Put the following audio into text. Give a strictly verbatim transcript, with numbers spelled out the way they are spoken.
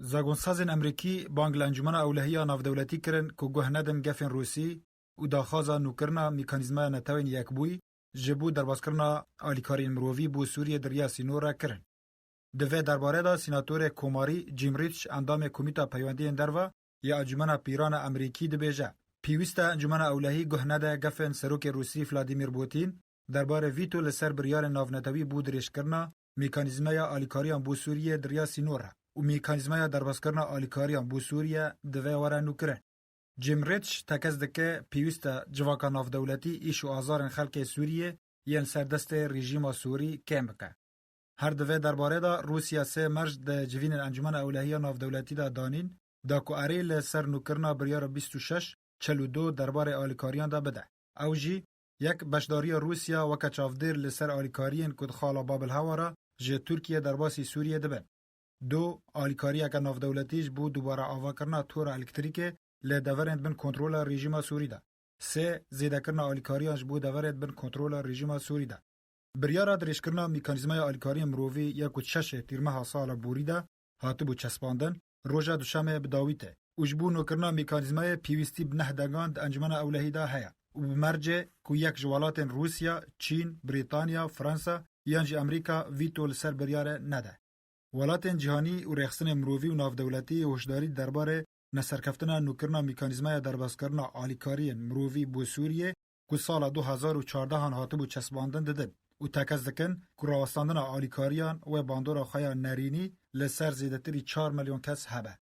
Zagonsazên Emerîkî bang li Encûmena Ewlehî ya Navdewletî kirin ku guh nedin gefên Rûsî û daxwaza nûkirina mîkanîzmaya Netewên Yekbûyî ji bo derbaskirina alîkariyên mirovî bo Sûriyê di riya sînor re kirin. Di vê derbarê de sînatorê komarî Jim Risch, endamê Komîta Peywendiyên Derve ya Encûmena Pîran a Emerîkî, dibêje, pêwîst e Encûmena Ewlehî guh nede gefên serokê Rûsî Vladimir Putin derbarê vîto li ser biryarên navnetewî bo dirêjkirina mîkanîzmeya alîkariyan bo Sûriyê di riya sînor re û mîkanîzmeya derbaskirina alîkariyan bo Sûriye divê were nûkirin. Jim Risch tekez dike pêwîst e civaka navdewletî îş û azarên xelkê Sûriyê yên ser destê rejîma Sûrî kêm bike. Her di vê derbarê de Rûsya sê merc di civînên Encûmena Ewlehî ya Navdewletî de danîn, da ku erê li ser nûkirina biryara bîst û şeş çil û du derbarê alîkariyan de bide. Ew jî yek, beşdariya Rûsya weke çavdêr li ser alîkariyên ku di xala Bab el Hewa re ji Tirkiye derbasî Sûriyê dibin. Du, alîkariyeke navdewletî ji bo dubare avakirina tora elektrîkê li deverên bin kontrola rejîma Sûrî de. Sê, zêdekirina alîkariyan ji bo deverên bin kontrola rejîma Sûrî de. Biryara dirêjkirina mîkanîzmaya alîkariyên mirovî ya ku şeşê Tîrmeha sala borî de hatibû çespandin, roja Duşemê bi dawî tê û ji bo nûkirina mîkanîzmayê pêwîstî bi neh dengan di Encûmena Ewlehî de heye û bi mercê ku yek ji welatên Rûsya, Çîn, Brîtanya, Fransa yan jî Emerîka vîto li ser biryarê nede. Welatên cîhanî û rêxistinên mirovî û navdewletî hoşdarî derbarê neserkeftina nûkirina mîkanîzmaya derbazkirina alîkariyên mirovî bo Sûriyê ku sala du hezar û çardehan hatibû çespandin didin û tekez dikin ku rawestandina alîkariyan wê bandora xwe ya nerînî li ser zêdetirî çar milyon kes hebe.